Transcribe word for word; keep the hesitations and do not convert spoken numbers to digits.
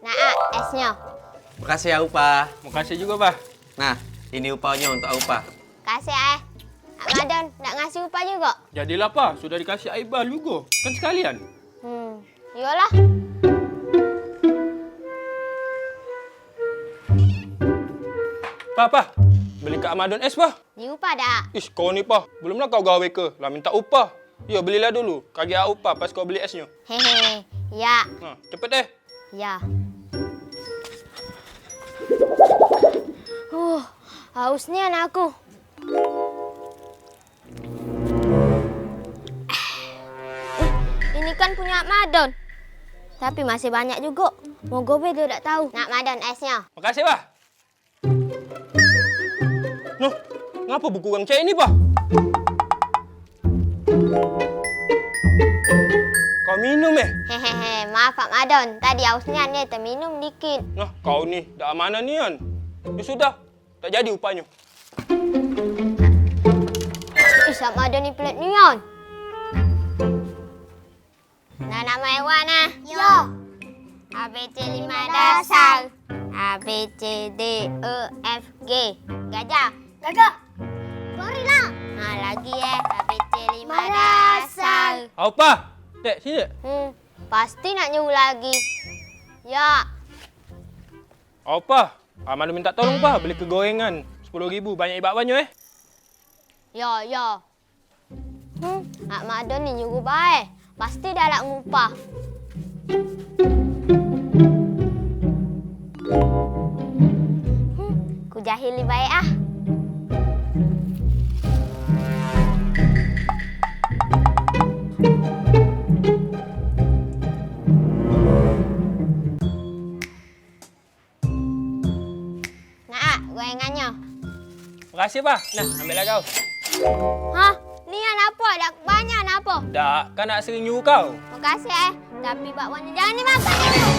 Nah, ah, esnyo. Makasih ya, Upa. Makasih juga, Bah. Nah, ini upahnyo untuk Upa. Kasih, eh. Ak Madon, nak ngasih upah juga? Jadilah, Pa. Sudah dikasih Aibal juga. Kan sekalian. Hmm, iyolah. Pa, Pa. Beli ke Ak Madon es, Pa. Diupah dak? Ish, kau ni, Pa. Belumlah kau gawe ke, lah minta upah. Yo, belilah dulu. Kagek upah pas kau beli esnyo. Hehe, ya. Nah, cepet deh. Ya. Huh, haus nian aku. Eh, ini kan punya Madon. Tapi masih banyak juga. Mogo be dio dak tahu. Nak Madon esnya. Makasih, Bah. Noh, ngapa bekurang cak ini, Bah? Kau minum, eh? Hehehe, maaf, Pak Madon. Tadi haus nian, ye, teminum dikit. Nah, kau ni, dak amanah nian. Ya sudah, tak jadi upahnyo. Ih, Pak Madon ni pelit nian. Nah, nak main wak nah. Yo. A B C lima dasar. A B C D E F G. Gajah. Gajah. Gorila. Nah, lagi eh. A B C lima dasar. Au, Pa. Dek, sini, Dek. Hmm, pasti nak nyuruh lagi. Ya. Au, Pa. Aman minta tolong, Pa. Beli ke gorengan. Sepuluh ribu. Banyak ibak banyo, eh. Ya, ya. Hmm, Ak Madon ni nyuruh bae. Pasti dah lak ngupah. Hmm, ku jahili bae ah. Nah, goengannyo. Makasih, Pa. Nah, ambeklah kau. Hah? Nian apo? Dak banyak apo? Dak, kan nak sering nyuruh kau. Makasih, eh. Tapi bakwanyo jangan dimakan dulu.